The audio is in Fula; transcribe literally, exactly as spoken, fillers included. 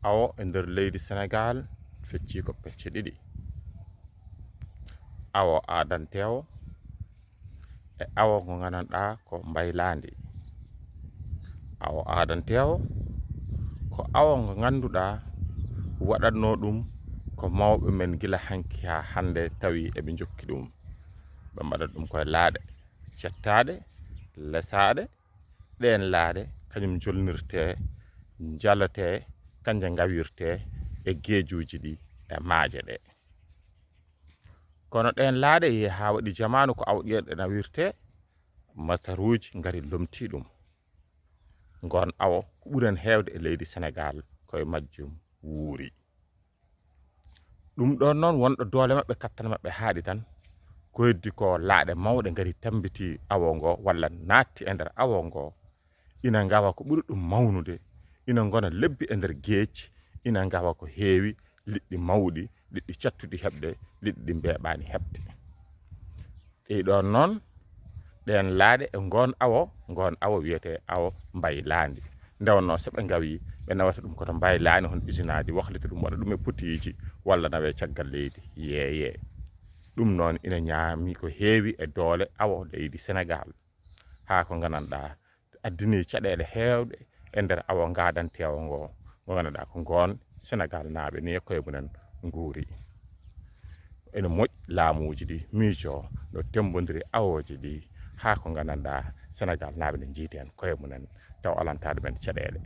Awo e nder leydi Senegaal feccii ko pecce ɗiɗi. Awo aadanteewo e awo ngo nganndanɗaa ko mbaylaandi. Awo aadanteewo ko awo ngo ngannduɗaa waɗatnoo ɗum ko mawɓe men gila hanki haa hannde, tawi eɓe njokki ɗum. Ɓe mbaɗat ɗum koye laaɗe cettaaɗe, lesaaɗe. Ɗeen laaɗe kañum jolnirtee, njalatee, kanje ngawirtee e geejuuji ɗi e maaje ɗe. Kono ɗeen laaɗe yehi haa waɗi jamaanu ko awo ɗiɗe nawirtee, masaruuji ngari lomtii ɗum. Ngoon awo ko ɓuri en heewde e leydi Senegaal ko e majjum wuuri. Ɗum ɗoon noon wonɗo doole maɓɓe, kattan maɓɓe haaɗi tan, ko heddi ko laaɗe mawɗe ngari tambitii awo ngo walla naatti e nder awo ngo, ina ngawa ko ɓuri ɗum mawnude, ina ngona lebbi e nder geej, ina ngawa ko heewi liɗɗi mawɗi, liɗɗi cattuɗi heɓde, liɗɗi ɗi mbeeɓaani heɓde. Ɗi ɗoon noon, ɗeen laaɗe e ngoon awo, ngoon awo wiyetee awo mbaylaandi. Nde wonnoo so ɓe ngawii, ɓe nawata ɗum koto mbaylaani, hono usinaaji, wahlita ɗum, waɗa ɗum e potiiji, walla nawee caggal leydi, yeeyee. Ɗum noon ina ñaami ko heewi e doole awo leydi Senegaal, haa ko nganndanɗaa addinii caɗeele heewɗe e nder awo ngaadanteewo ngo, ngo nganndanɗaa ko ngoon Senegaalnaaɓe ni e koye mumen nguuri. Ene moƴƴi laamuuji ɗi miijoo no temmbondiri awooji ɗi, haa ko nganndanɗaa Senegaalnaaɓe ne njiidi heen koye mumen, taw alantaa ɗumen caɗeele.